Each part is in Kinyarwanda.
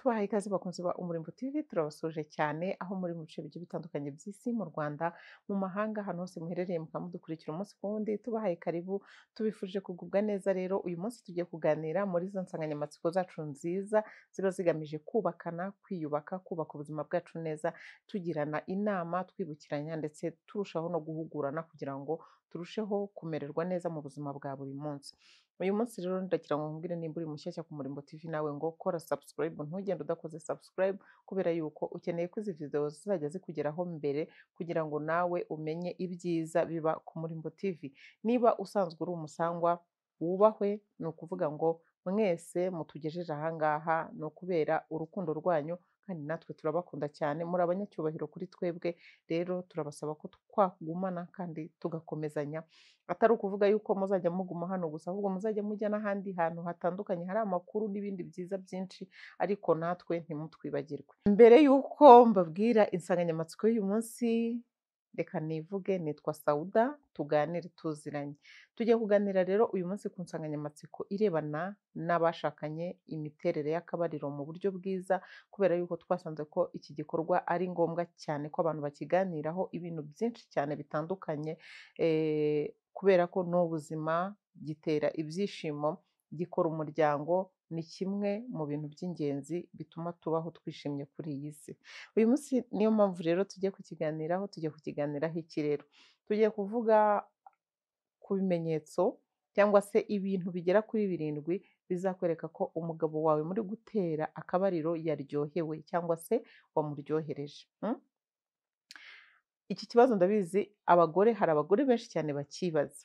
Tubahaye ikaze bakunzi ba Umurimbo TV, turabasuje cyane aho muri mu bice bigiye bitandukanye by'isi, mu Rwanda, mu mahanga, ahantu hose muherereye mukaba mudukurikira umunsi ku wundi, tubahaye karibu, tubifurije kugubwa neza. Rero uyu munsi tugiye kuganira muri za nsanganyamatsiko zacu nziza ziba zigamije kubakana, kwiyubaka, kubaka ubuzima bwacu neza, tugirana inama, twibukiranya ndetse turushaho no guhugurana kugira ngo turusheho kumererwa neza mu buzima bwa buri munsi. Uyu munsi rero ndagira ngo nkubwire nimba uri mushyashya ku Murimbo TV nawe ngo kora subscribe, ntugende udakoze subscribe, kubera yuko ukeneye ko izi video zizajya zikugeraho mbere kugira ngo nawe umenye ibyiza biba ku Murimbo TV. Niba usanzwe uri umusangwa wubahwe, ni ukuvuga ngo mwese mutugejeje aha ngaha ni ukubera urukundo rwanyu, kandi natwe turabakunda cyane, muri abanyacyubahiro kuri twebwe. Rero turabasaba ko twagumana kandi tugakomezanya, atari ukuvuga yuko muzajya muguma hano gusa, ahubwo muzajya mujya n'ahandi hantu hatandukanye hari amakuru n'ibindi byiza byinshi, ariko natwe ntimutwibagirwe. Mbere y'uko mbabwira insanganyamatsiko y'uyu munsi, reka nivuge, nitwa Sauda, tuganire tuziranye. Tugiye kuganira rero uyu munsi ku nsanganyamatsiko irebana n'abashakanye, imiterere y'akabariro mu buryo bwiza, kubera yuko twasanze ko iki gikorwa ari ngombwa cyane ko abantu bakiganiraho ibintu byinshi cyane bitandukanye, kubera ko ni ubuzima, gitera ibyishimo, gikora umuryango, ni kimwe mu bintu by'ingenzi bituma tubaho twishimye kuri iyi si. Uyu munsi niyo mpamvu rero tugiye kukiganiraho. Tugiye kukiganiraho iki rero? Tugiye kuvuga ku bimenyetso cyangwa se ibintu bigera kuri 7 bizakwereka ko umugabo wawe muri gutera akabariro yaryohewe cyangwa se wamuryohereje. Iki kibazo ndabizi abagore, hari abagore benshi cyane bakibaza.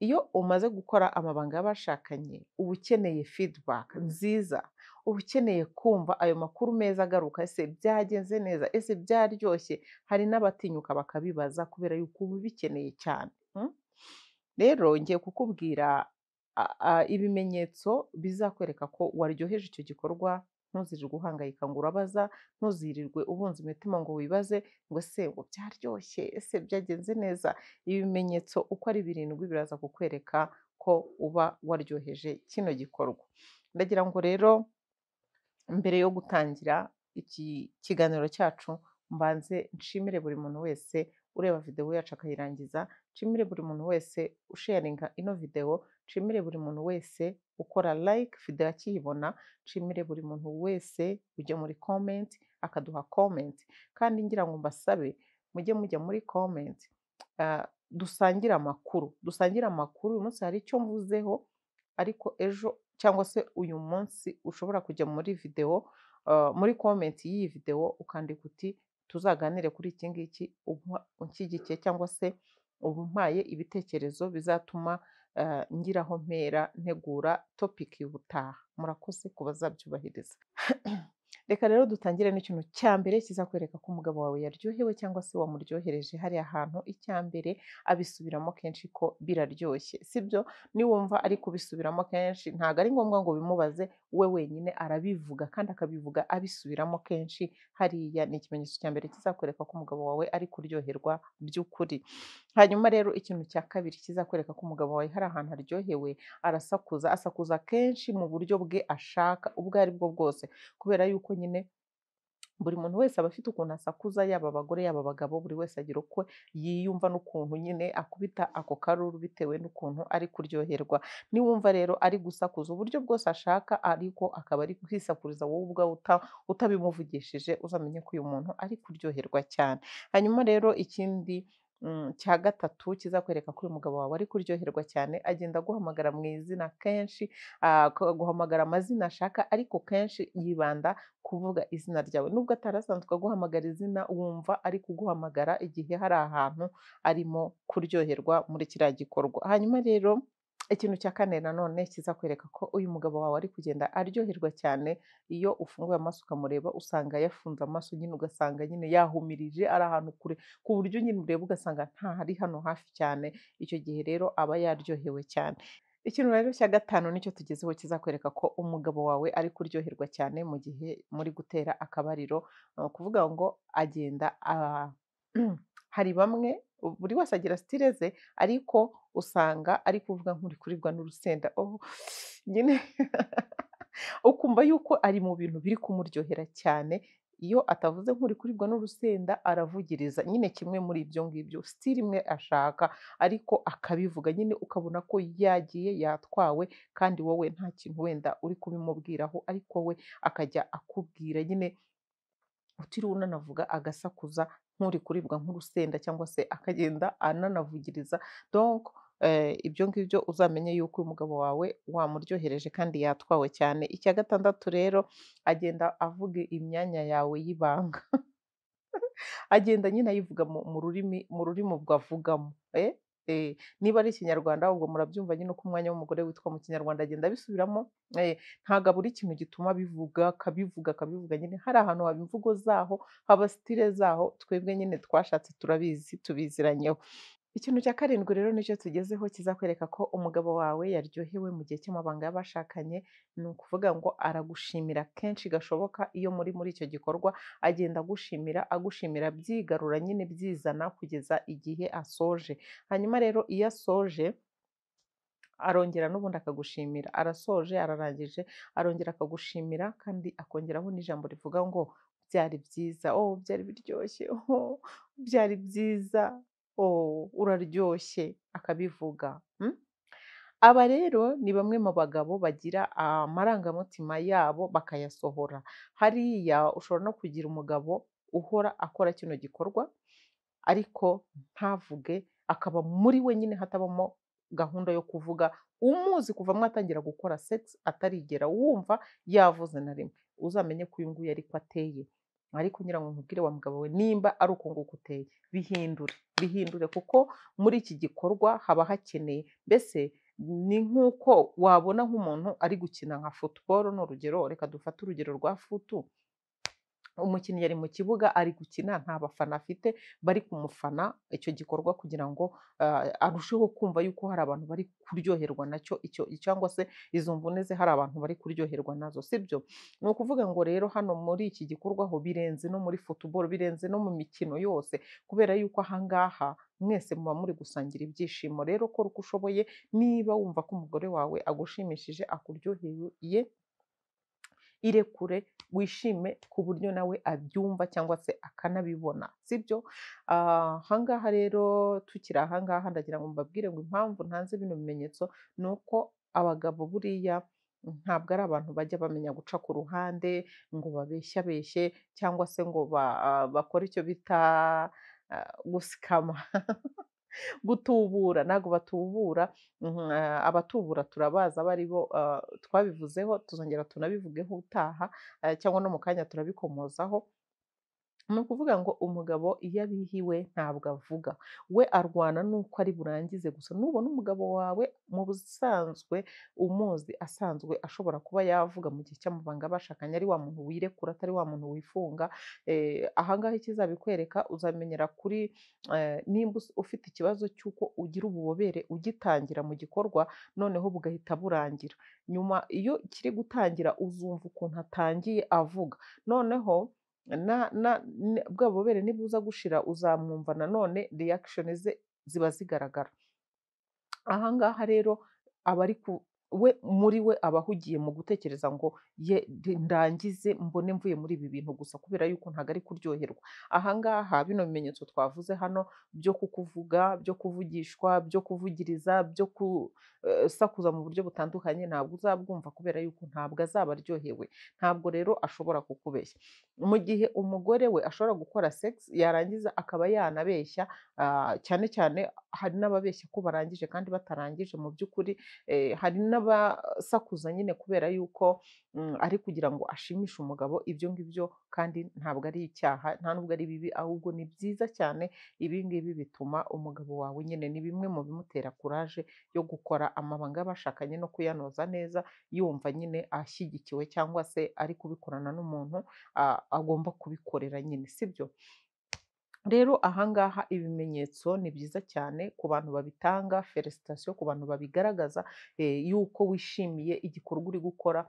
Iyo umaze gukora amabanga y'abashakanye uba ukeneye feedback nziza, uba ukeneye kumva ayo makuru meza agaruka, ese byagenze neza, ese byaryoshye. Hari n'abatinyuka bakabibaza kubera yuko uba ubikeneye cyane. Rero ngiye kukubwira ibimenyetso bizakwereka ko waryoheje icyo gikorwa. Ntuzirirwe uhangayika ngo urabaza, ntuzirirwe ubunza imitima ngo wibaze ngo ese ngo byaryoshye, ese byagenze neza. Ibimenyetso uko ari 7 biraza kukwereka ko uba waryoheje kino gikorwa. Ndagira ngo rero mbere yo gutangira iki kiganiro cyacu mbanze nshimire buri muntu wese ureba videwo yacu akayirangiza, nshimire buri muntu wese usharinga ino videwo, nshimire buri muntu wese ukora like video akiyibona, nshimire buri muntu wese ujya muri comment akaduha comment. Kandi ngira ngo mbasabe mujye mujya muri comment, dusangire amakuru, dusangire amakuru. Uyu munsi hari icyo mvuzeho, ariko ejo cyangwa se uyu munsi ushobora kujya muri video, muri comment y'iyi video ukandika uti tuzaganire kuri iki ngiki, unshyigikiye cyangwa se umpaye ibitekerezo bizatuma ngiraho mpera ntegura topic y'ubutaha. Murakoze ku bazabyubahiriza. Reka rero dutangire n'ikintu cya mbere kizakwereka ko umugabo wawe yaryohewe cyangwa se wamuryohereje hariya hantu. Icya mbere, abisubiramo kenshi ko biraryoshye, sibyo? Niwumva ari kubisubiramo kenshi, ntabwo ari ngombwa ngo bimubaze, we wenyine arabivuga kandi akabivuga abisubiramo kenshi. Hariya ni ikimenyetso cya mbere kizakwereka ko umugabo wawe ari kuryoherwa by'ukuri. Hanyuma rero ikintu cya kabiri kizakwereka ko umugabo wawe hari ahantu aryohewe, arasakuza, asakuza kenshi mu buryo bwe ashaka ubwo ari bwo bwose, kubera yuko nyine buri muntu wese aba afite ukuntu asakuza, yaba abagore yaba abagabo, buri wese agira uko yiyumva n'ukuntu nyine akubita ako karuru bitewe n'ukuntu ari kuryoherwa. Niwumva rero ari gusakuza uburyo bwose ashaka, ariko akaba ari kwisakuriza wowe ubwawe utabimuvugishije, uzamenye ko uyu muntu ari kuryoherwa cyane. Hanyuma rero ikindi cya gatatu kizakwereka ko uyu mugabo wawe ari kuryoherwa cyane, agenda aguhamagara mu izina kenshi, akaguhamagara amazina ashaka, ariko kenshi yibanda kuvuga izina ryawe. Nubwo atarasanzwe aguhamagara izina, wumva ari kuguhamagara igihe hari ahantu arimo kuryoherwa muri kiriya gikorwa. Hanyuma rero ikintu cya kane nanone kizakwereka ko uyu mugabo wawe ari kugenda aryoherwa cyane, iyo ufunguye amaso ukamureba usanga yafunze amaso nyine, ugasanga nyine yahumirije, ari ahantu kure, ku buryo nyine ureba ugasanga ntari hano hafi cyane. Icyo gihe rero aba yaryohewe cyane. Ikintu rero cya gatanu nicyo tugezeho kizakwereka ko umugabo wawe ari kuryoherwa cyane mu gihe muri gutera akabariro, ni ukuvuga ngo agenda hari bamwe, buri wese agira style ze, ariko usanga ari kuvuga nk'uri kuribwa n'urusenda, oh nyine Ukumva yuko ari mu bintu biri kumuryohera cyane, iyo atavuze nk'uri kuribwa n'urusenda aravugiriza, nyine kimwe muri ibyo ngibyo, style imwe ashaka ariko akabivuga nyine ukabona ko yagiye yatwawe kandi wowe nta kintu wenda uri kubimubwiraho, ariko we akajya akubwira nyine utiriwe unanavuga agasakuza nk'uri kuribwa nk'urusenda cyangwa se akagenda ananavugiriza. Donc ibyo ngibyo uzamenye yuko uyu mugabo wawe wamuryohereje kandi yatwawe cyane. Icya gatandatu rero, agenda avuga imyanya yawe y'ibanga. Agenda nyine ayivuga mu rurimi ubwo avugamo. Niba ari Ikinyarwanda ubwo murabyumva nyine uko umwanya w'umugore witwa mu Kinyarwanda, agenda abisubiramo, ntabwo abura ikintu gituma abivuga, akabivuga akabivuga nyine, hari ahantu haba imvugo zaho, haba style zaho, twebwe nyine twashatse turabizi, tubiziranyeho. Ikintu cya karindwi rero nicyo tugezeho kizakwereka ko umugabo wawe yaryohewe mu gihe cy'amabanga y'abashakanye, ni ukuvuga ngo aragushimira kenshi gashoboka iyo muri icyo gikorwa, agenda agushimira, agushimira byigarura nyine byizana kugeza igihe asoje. Hanyuma rero iyo asoje arongera n'ubundi akagushimira, arasoje ararangije, arongera akagushimira kandi akongeraho n'ijambo rivuga ngo byari byiza, oh byari biryoshye, oh byari byiza, oh uraryoshye, akabivuga. Aba rero ni bamwe mu bagabo bagira amarangamutima yabo bakayasohora. Hariya ushobora no kugira umugabo uhora akora kino gikorwa ariko ntavuge, akaba muri we nyine hatabamo gahunda yo kuvuga, umuzi kuva mwatangira gukora sex atarigera wumva yavuze na rimwe, uzamenye ko uyu nguyu ariko ateye. Ariko ngira ngo nkubwire wa mugabo we, nimba ari uko nguko uteye, bihindure, bihindure, kuko muri iki gikorwa haba hakeneye, mbese ni nk'uko wabona nk'umuntu ari gukina nka football, ni urugero, reka dufate urugero rwa futu, umukinnyi ari mu kibuga ari gukina nta bafana afite bari kumufana icyo gikorwa kugira ngo arusheho kumva yuko hari abantu bari kuryoherwa nacyo icyo, cyangwa se izo mvune ze hari abantu bari kuryoherwa nazo, sibyo? Ni ukuvuga ngo rero hano muri iki gikorwa ho birenze no muri football, birenze no mu mikino yose, kubera yuko ahangaha mwese muba muri gusangira ibyishimo. Rero kora uko ushoboye, niba wumva ko umugore wawe agushimishije, akuryoheye, irekure wishime ku buryo nawe abyumva cyangwa se akanabibona, sibyo? Ahangaha rero tukiri ahangaha ndagira ngo mbabwire ngo impamvu ntanze bino bimenyetso ni uko abagabo buriya ntabwo ari abantu bajya bamenya guca ku ruhande ngo babeshyabeshye cyangwa se ngo bakore icyo bita gusikama, gutubura, ntabwo batubura. Abatubura turabazi abo ari bo, twabivuzeho, tuzongera tunabivugeho utaha cyangwa no mu kanya turabikomozaho. Ni ukuvuga ngo umugabo iyo abihiwe ntabwo avuga, we arwana n'uko ari burangize gusa. Nubona umugabo wawe mu busanzwe umuzi asanzwe ashobora kuba yavuga mu gihe cy'amabanga bashakanye, ari wa muntu wirekura, atari wa muntu wifunga, ahangaha ikizabikwereka uzamenyera kuri nimba ufite ikibazo cy'uko ugira ububobere ugitangira mu gikorwa noneho bugahita burangira, nyuma iyo kiri gutangira uzumva ukuntu atangiye avuga, noneho bwa bubobere nibuza gushira uzamwumva nanone reaction ze ziba zigaragara. Ahangaha rero aba ari we muri we aba ahugiye mu gutekereza ngo ye ndangize mbone mvuye muri ibi bintu gusa, kubera yuko ntabwo ari kuryoherwa. Ahangaha bino bimenyetso twavuze hano byo kukuvuga, byo kuvugishwa, byo kuvugiriza, byo gusakuza mu buryo butandukanye, ntabwo uzabwumva kubera yuko ntabwo azaba aryohewe, ntabwo rero ashobora kukubeshya. Mu gihe umugore we ashobora gukora sex yarangiza akaba yanabeshya, cyane cyane hari n'ababeshya ko barangije kandi batarangije mu by'ukuri, hari n'abasakuza nyine kubera yuko ari kugira ngo ashimishe umugabo. Ibyo ngibyo kandi ntabwo ari icyaha, nta nubwo ari bibi, ahubwo ni byiza cyane. Ibi ngibi bituma umugabo wawe nyine, ni bimwe mu bimutera courage yo gukora amabanga y'abashakanye no kuyanoza neza, yumva nyine ashyigikiwe cyangwa se ari kubikorana n'umuntu agomba kubikorera nyine, sibyo? Rero ahangaha ibimenyetso ni byiza cyane ku bantu babitanga, felicitation ku bantu babigaragaza yuko wishimiye igikorwa uri gukora,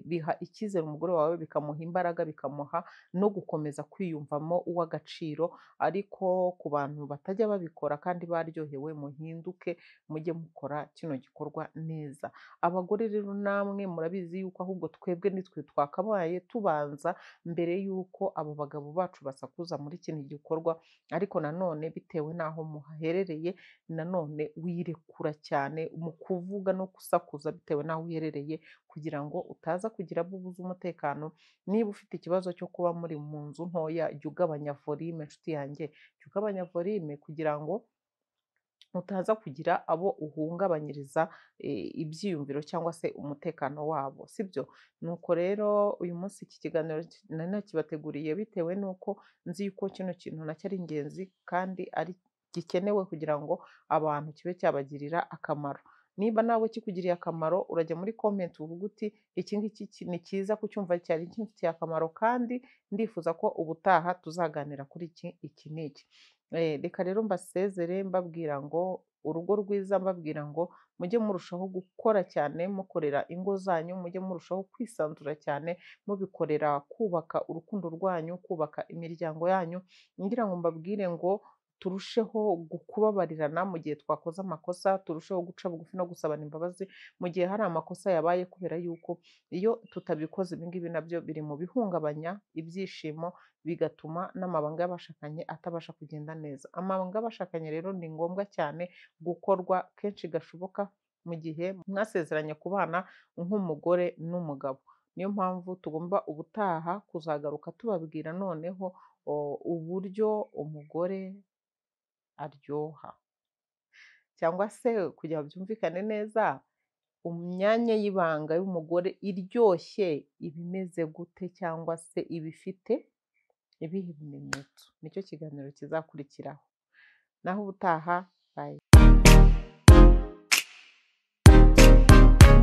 biha icyizere umugore wawe, bikamuha imbaraga, bikamuha no gukomeza kwiyumvamo uw'agaciro. Ariko ku bantu batajya babikora kandi baryohewe, muhinduke mujye mukora kino gikorwa neza. Abagore rero namwe murabizi yuko ahubwo twebwe nitwe twakabaye tubanza mbere yuko abo bagabo bacu basakuza muri kino gikorwa, ariko nanone bitewe n'aho muherereye, nanone wirekura cyane mu kuvuga no gusakuza bitewe n'aho uherereye, kugira ngo utaza kugira abo ubuza umutekano. Niba ufite ikibazo cyo kuba muri mu nzu ntoya, jya ugabanya volume nshuti yanjye, jya ugabanya volume kugira ngo utaza kugira abo uhungabanyiriza ibyiyumviro cyangwa se umutekano wabo, sibyo? Nuko rero uyu munsi iki kiganiro nari nakibateguriye bitewe n'uko nzi yuko kino kintu nacyo ari ingenzi kandi ari gikenewe kugira ngo abantu kibe cyabagirira akamaro. Niba nawe kikugiriye akamaro, urajya muri comment uvuga uti iki ngiki ni cyiza kucyumva, cyari kimfitiye akamaro kandi ndifuza ko ubutaha tuzaganira kuri iki iki n'iki. Reka rero mbasezere mbabwira ngo urugo rwiza, mbabwira ngo mujye murushaho gukora cyane mukorera ingo zanyu, mujye murushaho kwisanzura cyane mubikorera kubaka urukundo rwanyu, kubaka imiryango yanyu. Ngira ngo mbabwire ngo turusheho kubabarirana mu gihe twakoze amakosa, turusheho guca bugufi no gusabana imbabazi mu gihe hari amakosa yabaye, kubera yuko iyo tutabikoze ibi ngibi nabyo biri mu bihungabanya ibyishimo, bigatuma n'amabanga y'abashakanye atabasha kugenda neza. Amabanga y'abashakanye rero ni ngombwa cyane gukorwa kenshi gashoboka mu gihe mwasezeranye kubana nk'umugore n'umugabo. Niyo mpamvu tugomba ubutaha kuzagaruka tubabwira noneho uburyo umugore aryoha, cyangwa se kugira ngo byumvikane neza, imyanya y'ibanga y'umugore iryoshye iba imeze gute, cyangwa se iba ifite ibihe bimenyetso? Nicyo kiganiro kizakurikiraho. Naho ubutaha, bye.